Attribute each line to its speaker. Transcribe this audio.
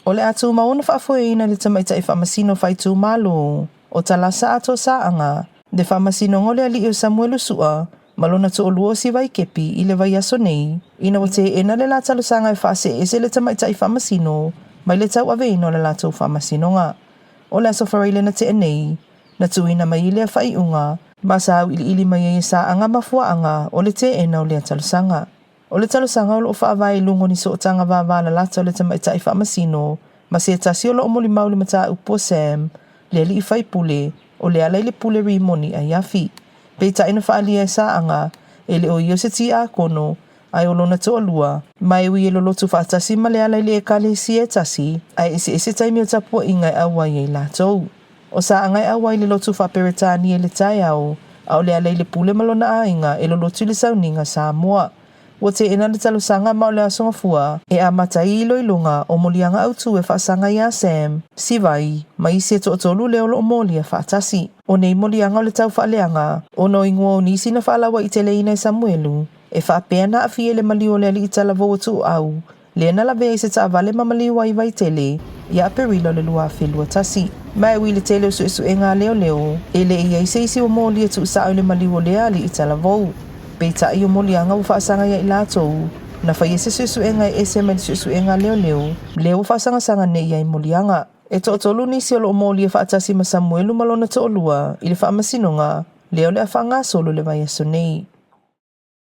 Speaker 1: O le a tumau ona faafoeina e le Tamaitai Faamasino Faaitumalo o Talasa Ato Saaga le faamasinoga o le alii o Samuelu Sua ma lona toalua o Sivai Kepi i le vaiaso nei, ina ua teena le la talosaga e faaseese le Tamaitai Faamasino mai le tauaveina o le latou faamasinoga. O le Aso Faraile na tea nei, na tuuina mai ai lea faaiuga ma sa auiliili mai ai e Saaga mafuaaga o le teena o lea talosaga. O le talosaga o lo o faavae i luga o ni sootaga vavalalata o le tamaitai faamasino ma se tasi o lo o molimau i le mataupu a Sam, le alii faipule, o Lealailepule Rimoni Aiafi. Peitai na faaalia e Saaga, e le o ia o se tiakono, ae o lona toalua, ma e ui e lolotu faatasi ma Leala i le ekalesia e tasi, ae eseese taimi o tapuaiga e auai ai latou. O Saaga e auai i le lotu faa-Peretania i le taeao, a o Lealailepule ma lona aiga e lolotu i le sauniga Samoa. Ua teena le talosaga ma o le Aso Gafua e amata ai iloiloga o moliaga autu e faasaga iā Sam, Sivai, ma isi e toatolu lea o lo o molia faatasi. O nei moliaga o le tau faaleaga ona o igoa o nisi na faalauaiteleina e Samuelu e faapea na aafia i le maliu o le alii talavou o Tuuau lea na lavea i se taavale ma maliu ai i Vaitele ia Aperila o le 2021. Ma e ui i le tele o suesuega a leoleo, e le i i ai se isi ua molia tuusao i le maliu o lea alii talavou. Peitai o moliaga ua faasaga ia i latou, na faia se suesuega e ese mai le suesuega a leoleo, lea ua faasagasaga nei i ai moliaga. E toatolu nisi o lo o molia faatasi ma Samuelu ma lona toalua i le faamasinoga, lea o le a faagasolo i le vaiaso nei.